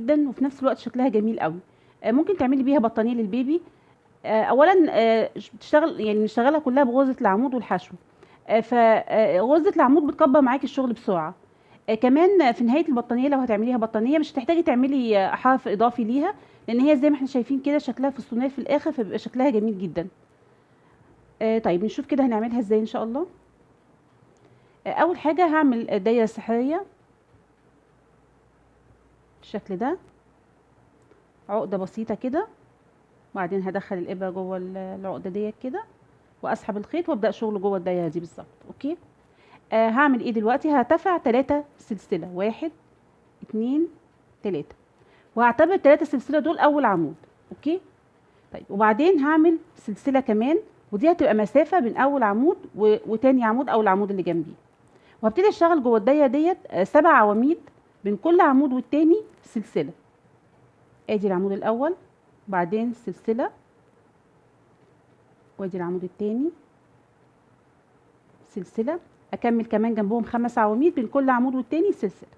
جدا وفي نفس الوقت شكلها جميل قوي. ممكن تعملي بيها بطانيه للبيبي. اولا بتشتغل، يعني بنشتغلها كلها بغرزه العمود والحشو. فغرزه العمود بتكبر معاكي الشغل بسرعة. كمان في نهاية البطانيه لو هتعمليها بطانيه مش هتحتاجي تعملي حرف اضافي ليها، لان هي زي ما احنا شايفين كده شكلها في الصينية في الاخر، فبيبقى شكلها جميل جدا. طيب نشوف كده هنعملها ازاي ان شاء الله. اول حاجة هعمل دايرة سحريه بالشكل ده، عقده بسيطة كده، وبعدين هدخل الابره جوه العقدة ديت كده واسحب الخيط وابدا شغل جوه الدايرة دي بالظبط. okay، هعمل ايه دلوقتي؟ هرتفع 3 سلسلة، 1 2 3، وهعتبر 3 سلسلة دول اول عمود. okay، طيب وبعدين هعمل سلسلة كمان، ودي هتبقى مسافة بين اول عمود وتاني عمود او العمود اللي جنبيه، وهبتدي اشتغل جوه الدايرة ديت 7 عواميد بين كل عمود والتاني سلسلة. ادي العمود الاول، بعدين سلسلة، وادي العمود التاني سلسلة، اكمل كمان جنبهم 5 عواميد بين كل عمود والتاني سلسلة.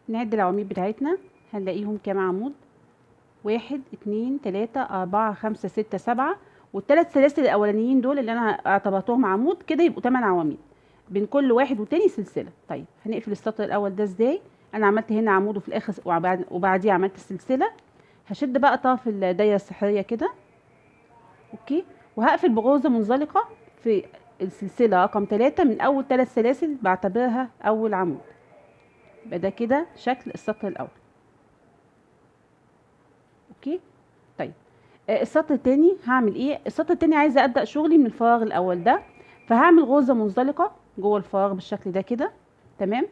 نعد العواميد بتاعتنا، هنلاقيهم كام عمود؟ 1 2 3 4 5 6 7، والثلاث سلاسل الاولانيين دول اللي انا اعتبرتهم عمود كده يبقوا 8 عواميد بين كل واحد والتاني سلسلة. طيب هنقفل السطر الاول ده ازاي؟ انا عملت هنا عمود وفي الاخر وبعديه عملت السلسلة. هشد بقى طرف الدايرة السحريه كده، okay، وهقفل بغرزه منزلقه في السلسلة رقم 3 من اول 3 سلاسل بعتبرها اول عمود. يبقى ده كده شكل السطر الاول. okay، طيب السطر التاني هعمل ايه؟ السطر التاني عايزه ابدا شغلي من الفراغ الاول ده، فهعمل غرزه منزلقه جوه الفراغ بالشكل ده كده، تمام،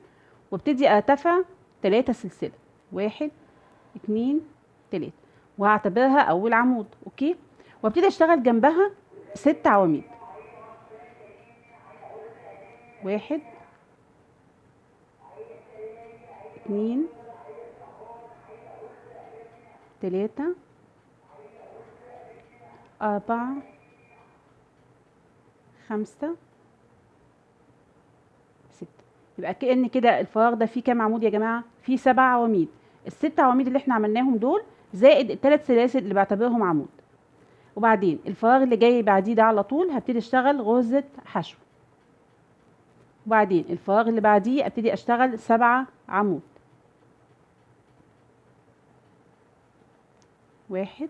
وابتدي ارتفع 3 سلسلة، 1 2 3، وهعتبرها اول عمود. okay، وابتدي اشتغل جنبها 6 عواميد، 1 2 3 4 5 6. يبقى كأن كده الفراغ ده فيه كام عمود يا جماعة؟ فيه 7 عواميد. ال6 عواميد اللي احنا عملناهم دول زائد ال3 سلاسل اللي بعتبرهم عمود. وبعدين الفراغ اللي جاي بعديه ده على طول هبتدي اشتغل غرزة حشو، وبعدين الفراغ اللي بعديه ابتدي اشتغل 7 عمود، 1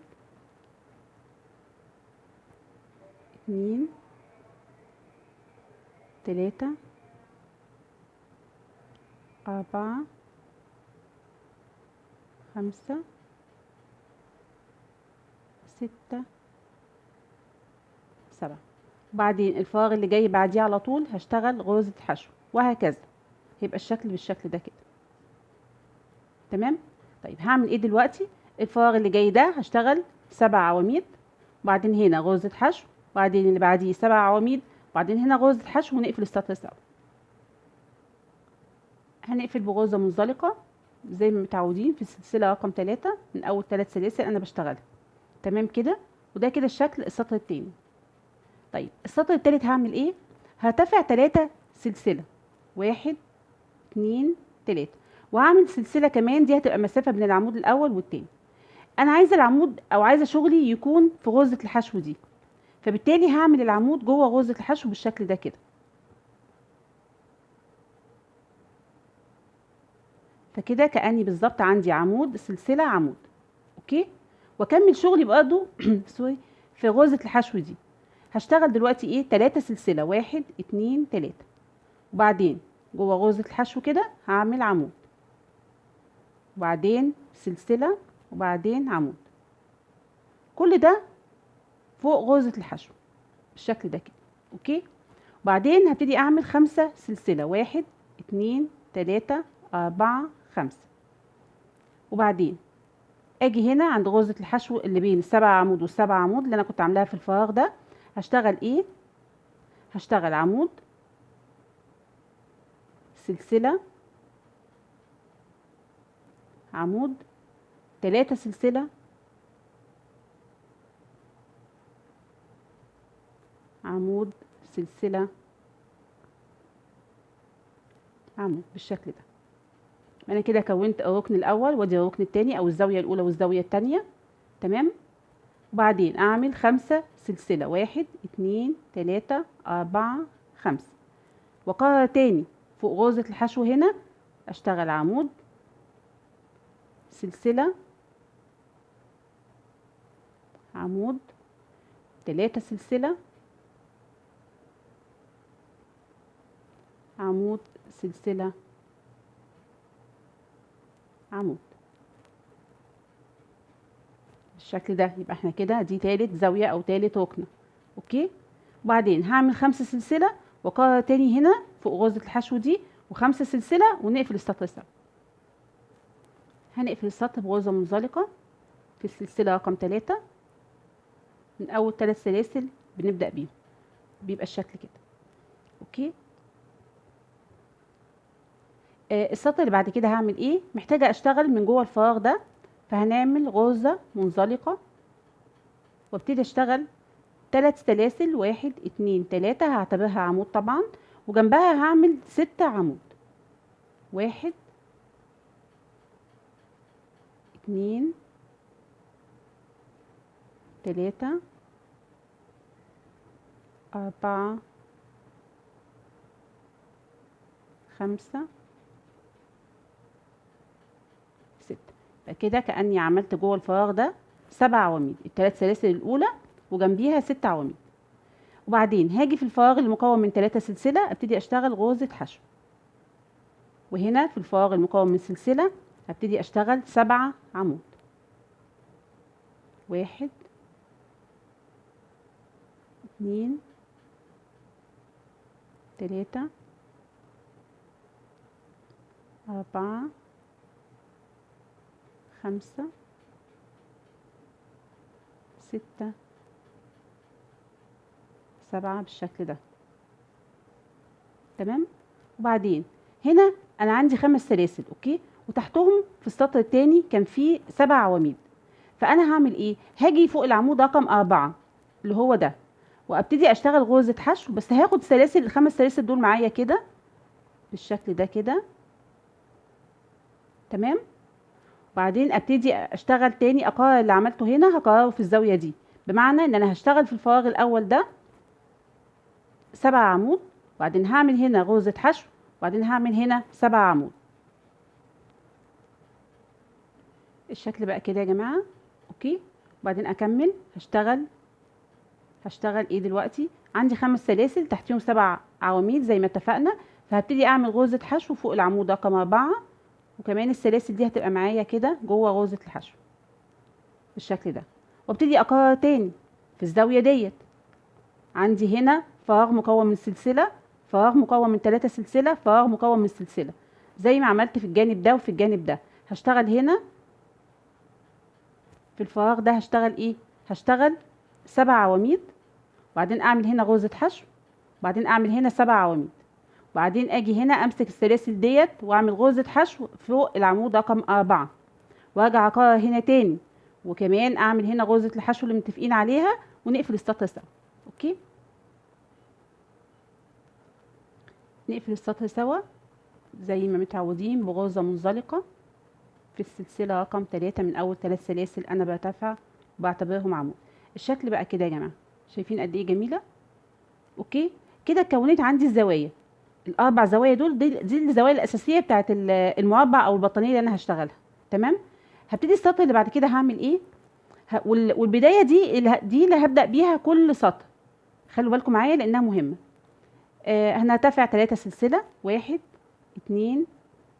2 3 4 5 6 7. وبعدين الفراغ اللي جاي بعديه على طول هشتغل غرزة حشو، وهكذا. هيبقى الشكل بالشكل ده كده، تمام. طيب هعمل ايه دلوقتي؟ الفراغ اللي جاي ده هشتغل 7 عواميد، وبعدين هنا غرزة حشو، وبعدين اللي بعديه 7 عواميد، وبعدين هنا غرزة حشو، ونقفل السطر سوا. هنقفل بغرزة منزلقة زي ما متعودين في السلسلة رقم 3 من أول 3 سلاسل أنا بشتغلها، تمام كده. وده كده الشكل السطر التاني. طيب السطر التالت هعمل ايه؟ هرتفع 3 سلسلة، 1 2 3، وهعمل سلسلة كمان، دي هتبقى مسافة بين العمود الأول والتاني. أنا عايزة العمود أو عايزة شغلي يكون في غرزة الحشو دي، فبالتالي هعمل العمود جوه غرزة الحشو بالشكل ده كده. فكده كأني بالظبط عندي عمود سلسلة عمود. okay، واكمل شغلي برضه sorry في غرزة الحشو دي. هشتغل دلوقتي ايه؟ 3 سلسلة، 1 2 3، وبعدين جوه غرزة الحشو كده هعمل عمود، وبعدين سلسلة، وبعدين عمود، كل ده فوق غرزة الحشو بالشكل ده كده. okay، وبعدين هبتدي اعمل 5 سلسلة، 1 2 3 4 5، وبعدين اجي هنا عند غرزة الحشو اللي بين ال7 عمود وال7 عمود اللي انا كنت عاملاها في الفراغ ده، هشتغل ايه؟ هشتغل عمود سلسلة عمود 3 سلسلة عمود سلسلة عمود بالشكل ده. انا كده كونت الركن الاول وادي الركن الثاني او الزاوية الاولى والزاويه الثانية. تمام. وبعدين اعمل 5 سلسلة، 1 2 3 4 5، واكرر تاني فوق غرزه الحشو هنا اشتغل عمود، سلسلة، عمود، 3 سلسلة، عمود، سلسلة، عمود بالشكل ده. يبقى احنا كده دي تالت زاوية او تالت ركنة. okay. وبعدين هعمل 5 سلسلة واكرر تاني هنا فوق غرزة الحشو دي و5 سلسلة، ونقفل السطر سوا. هنقفل السطر بغرزة منزلقة في السلسلة رقم 3، من اول 3 سلاسل بنبدأ بيهم، بيبقى الشكل كده. okay. السطر اللي بعد كده هعمل ايه؟ محتاجة اشتغل من جوه الفراغ ده، فهنعمل غرزة منزلقة وابتدي اشتغل 3 سلاسل، 1 2 3، هعتبرها عمود طبعا، وجنبها هعمل 6 عمود، 1 2 3 4 5 6. يبقى كده كأني عملت جوه الفراغ ده 7 عواميد، الثلاث سلاسل الأولى وجنبيها 6 عواميد. وبعدين هاجي في الفراغ المكون من 3 سلسلة ابتدي اشتغل غرزة حشو، وهنا في الفراغ المكون من سلسلة هبتدي اشتغل 7 عمود، 1 2 3 4 5 6 7 بالشكل ده. تمام. وبعدين هنا انا عندي 5 سلاسل، okay، وتحتهم في السطر الثاني كان فيه 7 عواميد، فانا هعمل ايه؟ هاجي فوق العمود رقم 4 اللي هو ده وابتدي اشتغل غرزة حشو، بس هاخد سلاسل ال5 سلاسل دول معايا كده بالشكل ده كده. تمام. بعدين ابتدي اشتغل تاني، اقرر اللي عملته هنا هكرره في الزاوية دي، بمعنى ان انا هشتغل في الفراغ الاول ده 7 عمود، وبعدين هعمل هنا غرزة حشو، وبعدين هعمل هنا 7 عمود. الشكل بقى كده يا جماعة. okay. وبعدين اكمل، هشتغل ايه دلوقتي؟ عندي 5 سلاسل تحتيهم 7 عواميد زي ما اتفقنا، فهبتدي اعمل غرزة حشو فوق العمود رقم 4، وكمان السلاسل دي هتبقى معايا كده جوه غرزة الحشو بالشكل ده. وابتدي اكرر تاني في الزاوية ديت، عندي هنا فراغ مكون من سلسلة، فراغ مكون من 3 سلسلة، فراغ مكون من سلسلة، زي ما عملت في الجانب ده وفي الجانب ده. هشتغل هنا في الفراغ ده هشتغل ايه؟ هشتغل 7 عواميد، وبعدين اعمل هنا غرزة حشو، وبعدين اعمل هنا 7 عواميد، وبعدين اجي هنا امسك السلاسل ديت واعمل غرزة حشو فوق العمود رقم 4، وارجع اكرر هنا تاني، وكمان اعمل هنا غرزة الحشو اللي متفقين عليها، ونقفل السطر سوا. okay، نقفل السطر سوا زي ما متعودين بغرزة منزلقة في السلسلة رقم 3 من اول 3 سلاسل انا برتفع وبعتبرهم عمود. الشكل بقى كده يا جماعة، شايفين قد ايه جميلة؟ okay كده اتكونت عندي الزوايا الاربع زوايا دول، دي الزوايا الاساسية بتاعت المربع او البطانيه اللي انا هشتغلها. تمام. هبتدي السطر اللي بعد كده هعمل ايه؟ والبداية دي اللي هبدا بيها كل سطر، خلوا بالكم معايا لانها مهمة. هنرتفع 3 سلسلة، 1 2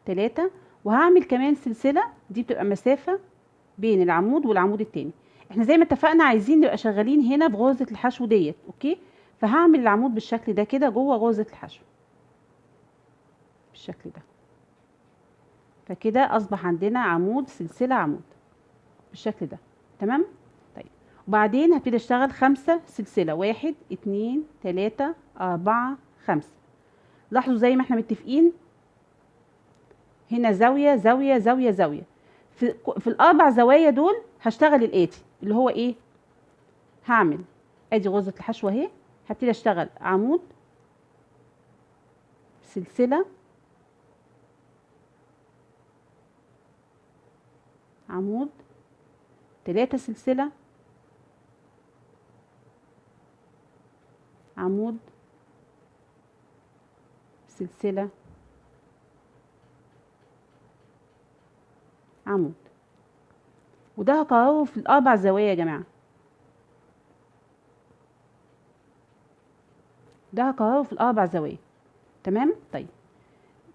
3، وهعمل كمان سلسلة، دي بتبقى مسافة بين العمود والعمود التاني. احنا زي ما اتفقنا عايزين نبقى شغالين هنا بغرزه الحشو ديت. okay، فهعمل العمود بالشكل ده كده جوه غرزه الحشو بالشكل ده، فكده اصبح عندنا عمود سلسلة عمود بالشكل ده. تمام. طيب وبعدين هبتدي اشتغل 5 سلسلة، 1 2 3 4 5. لاحظوا زي ما احنا متفقين هنا زاوية زاوية زاوية زاوية، في الاربع زوايا دول هشتغل الاتي اللي هو ايه؟ هعمل ادي غرزه الحشو اهي، هبتدي اشتغل عمود سلسلة عمود، 3 سلسلة، عمود، سلسلة، عمود. وده هكرره في الاربع زوايا يا جماعة، ده هكرره في الاربع زوايا. تمام. طيب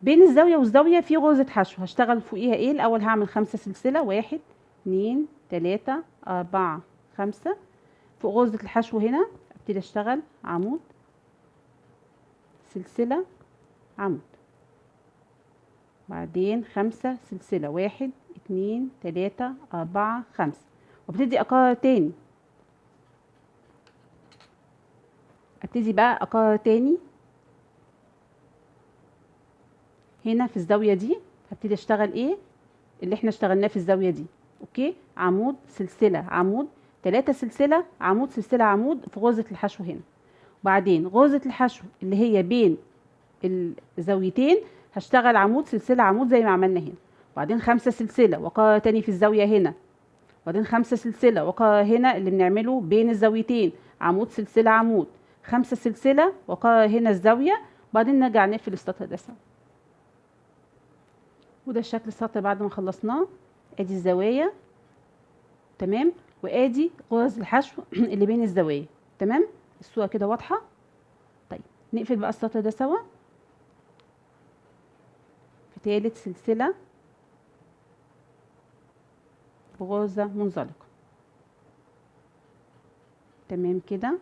بين الزاوية والزاوية في غرزة حشو هشتغل فوقيها ايه؟ الاول هعمل 5 سلسلة، 1 2 3 4 5. فوق غرزة الحشو هنا ابتدي اشتغل عمود، سلسلة، عمود، بعدين 5 سلسلة، 1 2 3 4 5، وابتدي اكرر تاني. ابتدي بقى اكرر تاني هنا في الزاوية دي. هبتدي اشتغل ايه اللي احنا اشتغلناه في الزاوية دي. okay، عمود، سلسلة، عمود، 3 سلسلة، عمود، سلسلة، عمود في غرزة الحشو هنا. وبعدين غرزة الحشو اللي هي بين الزاويتين هشتغل عمود، سلسلة، عمود زي ما عملنا هنا. وبعدين 5 سلسلة وأكرر تاني في الزاوية هنا. وبعدين 5 سلسلة وأكرر هنا اللي بنعمله بين الزاويتين، عمود، سلسلة، عمود، 5 سلسلة وأكرر هنا الزاوية. وبعدين نرجع نقفل السطر ده سوا. وده الشكل السطر بعد ما خلصناه. ادي الزوايا، تمام، وادي غرز الحشو اللي بين الزوايا. تمام، الصورة كده واضحة. طيب نقفل بقى السطر ده سوا. في تالت سلسلة بغرزة منزلقة. تمام كده.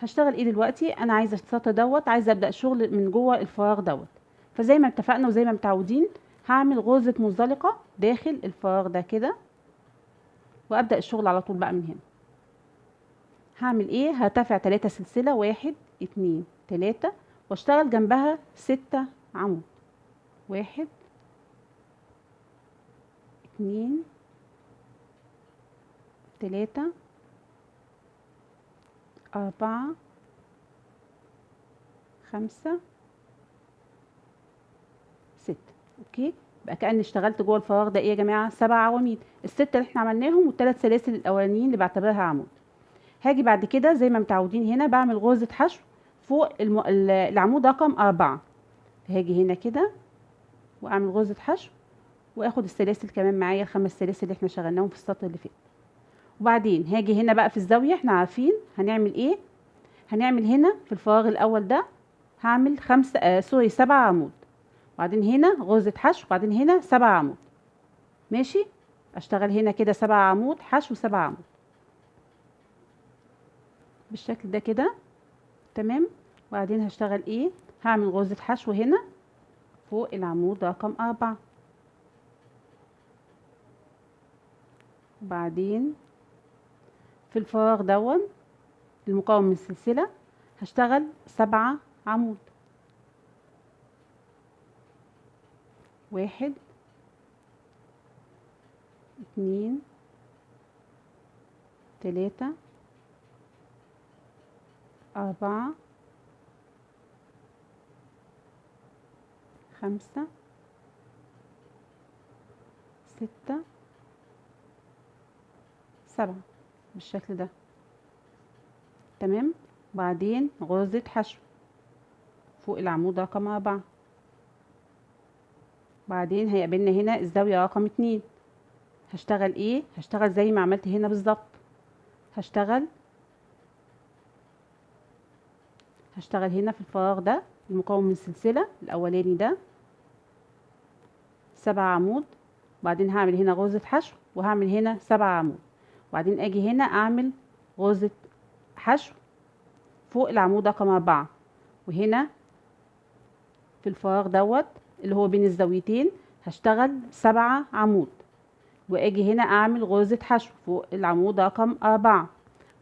هشتغل ايه دلوقتي؟ انا عايزة السطر دوت، عايزة ابدأ شغل من جوه الفراغ دوت. فزي ما اتفقنا وزي ما متعودين هعمل غرزة منزلقة داخل الفراغ ده كده، وابدأ الشغل على طول بقى من هنا. هعمل ايه؟ هرتفع 3 سلسلة، 1 2 3، واشتغل جنبها 6 عمود، 1 2 3 4 5 6. okay، يبقى كأني اشتغلت جوه الفراغ ده ايه يا جماعة؟ 7 عواميد، ال6 اللي احنا عملناهم والثلاث سلاسل الاولانيين اللي بعتبرها عمود. هاجي بعد كده زي ما متعودين هنا بعمل غرزه حشو فوق العمود رقم 4. هاجي هنا كده واعمل غرزه حشو، واخد السلاسل كمان معايا، ال5 سلاسل اللي احنا شغلناهم في السطر اللي فات. وبعدين هاجي هنا بقى في الزاوية، احنا عارفين هنعمل ايه. هنعمل هنا في الفراغ الاول ده هعمل 7 عمود، وبعدين هنا غرزة حشو، وبعدين هنا 7 عمود. ماشي، اشتغل هنا كده 7 عمود حشو 7 عمود بالشكل ده كده. تمام. وبعدين هشتغل ايه؟ هعمل غرزة حشو هنا فوق العمود رقم 4، وبعدين في الفراغ دون المكون من السلسلة هشتغل 7 عمود، 1 2 3 4 5 6 7 بالشكل ده. تمام. بعدين غرزة حشو فوق العمود رقم 4، بعدين هيقابلنا هنا الزاوية رقم 2. هشتغل ايه؟ هشتغل زي ما عملت هنا بالظبط. هشتغل هنا في الفراغ ده المكون من السلسلة الاولاني ده 7 عمود، وبعدين هعمل هنا غرزة حشو، وهعمل هنا 7 عمود، وبعدين اجي هنا اعمل غرزة حشو فوق العمود رقم 4، وهنا في الفراغ دوت اللي هو بين الزاويتين هشتغل 7 عمود، واجي هنا اعمل غرزة حشو فوق العمود رقم 4،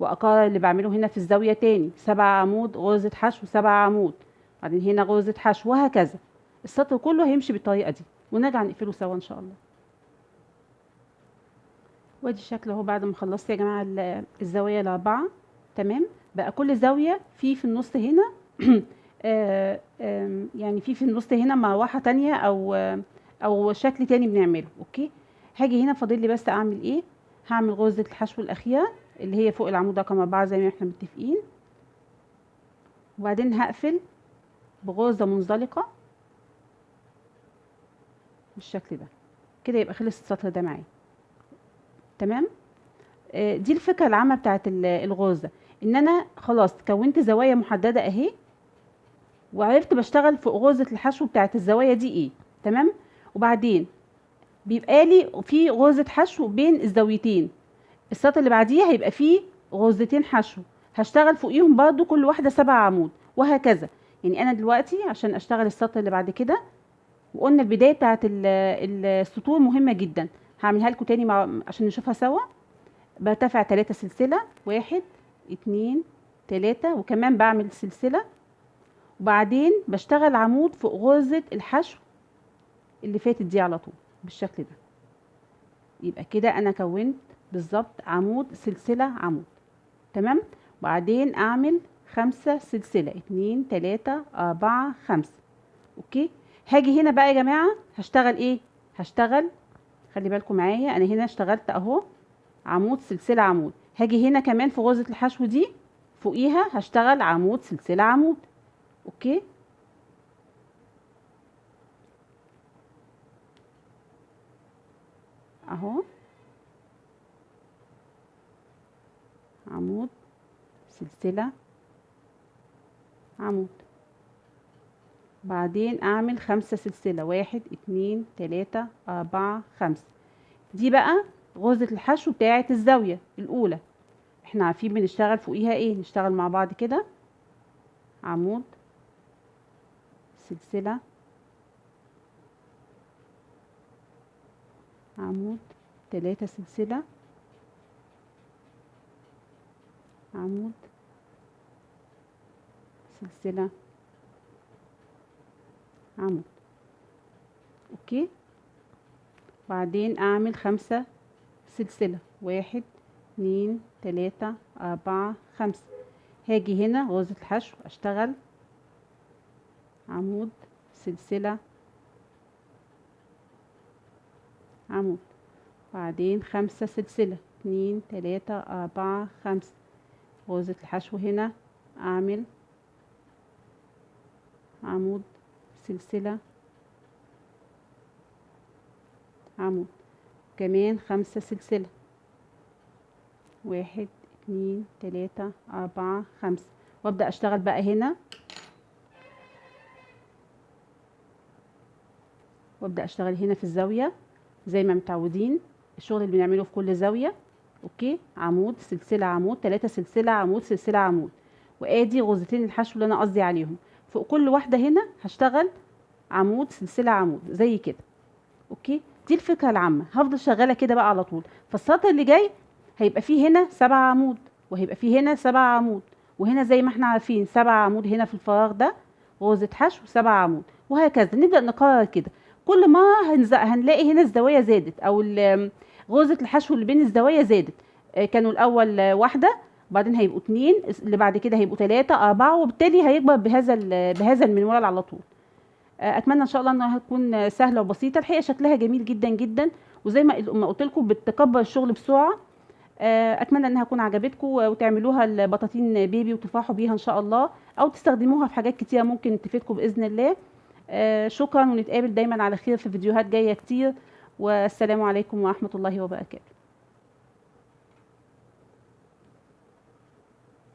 واكرر اللي بعمله هنا في الزاوية تاني، 7 عمود غرزة حشو 7 عمود، بعدين هنا غرزة حشو، وهكذا. السطر كله هيمشي بالطريقة دي، ونرجع نقفله سوا ان شاء الله. وادي الشكل اهو بعد ما خلصت يا جماعة الزوايا ال4. تمام. بقى كل زاوية في النص هنا يعني في النص هنا مروحة تانية او شكل تاني بنعمله. okay، هاجي هنا فاضل لي بس اعمل ايه؟ هعمل غرزة الحشو الاخيرة اللي هي فوق العمود رقم 4 زي ما احنا متفقين، وبعدين هقفل بغرزة منزلقة بالشكل ده كده. يبقى خلص السطر ده معايا. تمام. دي الفكرة العامة بتاعت الغرزة، ان انا خلاص كونت زوايا محددة اهي، وعرفت بشتغل فوق غرزة الحشو بتاعت الزوايا دي ايه. تمام. وبعدين بيبقى لي في غرزة حشو بين الزاويتين، السطر اللي بعديه هيبقى فيه غرزتين حشو هشتغل فوقيهم برضو كل واحدة 7 عمود، وهكذا. يعني انا دلوقتي عشان اشتغل السطر اللي بعد كده، وقلنا البداية بتاعت السطور مهمة جدا، هعملها لكم تاني عشان نشوفها سوا. برتفع 3 سلسلة، 1 2 3، وكمان بعمل سلسلة، وبعدين بشتغل عمود فوق غرزة الحشو اللي فاتت دي على طول بالشكل ده. يبقى كده انا كونت بالظبط عمود سلسلة عمود. تمام. وبعدين اعمل 5 سلسلة، 2 3 4 5. okay. هاجي هنا بقى يا جماعة هشتغل ايه؟ هشتغل، خلي بالكم معايا، انا هنا اشتغلت اهو عمود سلسلة عمود، هاجي هنا كمان في غرزة الحشو دي فوقيها هشتغل عمود سلسلة عمود. okay. اهو عمود سلسلة عمود، بعدين اعمل 5 سلسلة، 1 2 3 4 5. دي بقى غرزة الحشو بتاعة الزاوية الاولى، احنا عارفين بنشتغل فوقيها ايه. نشتغل مع بعض كده عمود سلسلة عمود، 3 سلسلة عمود سلسلة عمود. okay. بعدين اعمل 5 سلسلة، 1 2 3 4 5. هاجي هنا غرزة الحشو اشتغل عمود سلسلة عمود، بعدين 5 سلسلة، 2 3 4 5. غرزة الحشو هنا اعمل عمود سلسلة عمود، كمان 5 سلسلة، 1 2 3 4 5. وابدأ اشتغل بقى هنا، وابدأ اشتغل هنا في الزاوية زي ما متعودين، الشغل اللي بنعمله في كل زاوية. okay. عمود سلسلة عمود، 3 سلسلة عمود سلسلة عمود، وادي غرزتين الحشو اللي انا قصدي عليهم. فوق كل واحدة هنا هشتغل عمود سلسلة عمود زي كده. okay. دي الفكرة العامة، هفضل شغالة كده بقى على طول. فالسطر اللي جاي هيبقى فيه هنا 7 عمود، وهيبقى فيه هنا 7 عمود، وهنا زي ما احنا عارفين 7 عمود هنا في الفراغ ده غرزة حشو 7 عمود، وهكذا. نبدأ نكرر كده كل ما هنلاقي هنا الزوايا زادت، او غرزة الحشو اللي بين الزوايا زادت. كانوا الاول واحدة، بعدين هيبقوا 2، اللي بعد كده هيبقوا 3 4، وبالتالي هيكبر بهذا المنوال على طول. اتمنى ان شاء الله انها تكون سهلة وبسيطة. الحقيقة شكلها جميل جدا جدا، وزي ما قلت لكم بتكبر الشغل بسرعة. اتمنى انها تكون عجبتكم وتعملوها البطاطين بيبي وتفرحوا بيها ان شاء الله، او تستخدموها في حاجات كتيرة ممكن تفيدكم باذن الله. شكرا، ونتقابل دايما على خير في فيديوهات جاية كتير، والسلام عليكم ورحمة الله وبركاته.